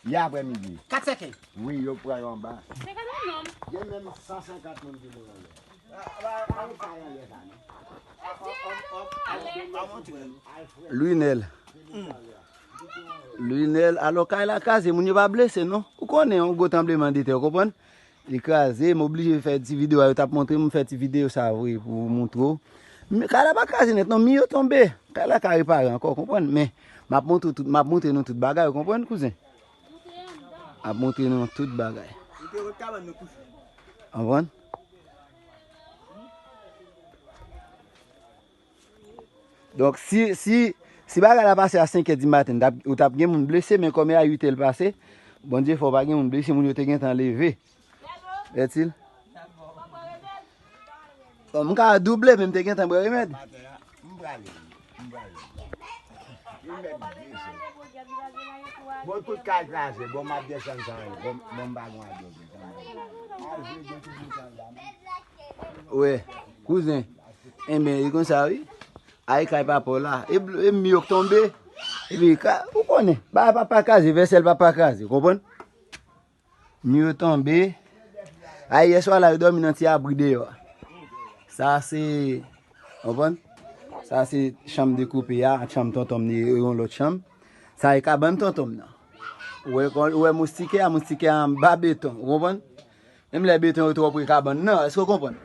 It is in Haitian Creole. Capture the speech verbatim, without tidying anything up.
Yè aprèmidi. Kat sèkèy. Wi, yo pran yo anba. Gen menm san senkant moun ki mouri anlè. Lwinèl. Lwinèl, alò kay la kraze, moun yo pa blese non. Ou konnen yon gwo tranblemanntè, ou konprann? Li kraze, m oblije fè ti videyo a, yo t ap montre m, m fè ti videyo sa vre pou montre w. Men kay la pa kraze nèt non, mi yo tonbe. Kay la ka repare ankò, ou konprann? Men m ap montre tout, m ap montre nou tout bagay, ou konprann, kouzen? M ap montre nou tout bagay. Konprann? Donk, si, si, si bagay la pase a senkè di maten, t ap, ou t ap gen moun blese, men kòm e a uit è l pase, Bondye fè w pa gen moun blese, moun yo te gentan leve. Bètil? Bon, m ka double, men m te gentan bwè remèd. Maten an, m prale, m prale. Remèd blese. Bon, tout kay kraze, bon, m ap desann san anyen, bon, bon, m pa gen adyòz. Wè, kouzen. Enben, e konsa wi. Ay kay papa w la. E, e mi yo k tonbe. Epi, ka, ou konnen, bagay papa kraze, vèsèl papa kraze, konprann? Mi yo tonbe. Ay, yè swa la, yo dòmi nan ti abri deyò a. Sa se, konprann? Sa se chanm dekoupe a, chanm tonton m ni yon lòt chanm. Sa e kabann tonton m nan. Ou wè, ou wè moustikè a, moustikè a anba beton, ou konprann? Menm lè beton yo twò pre kabann nan, èske w konprann?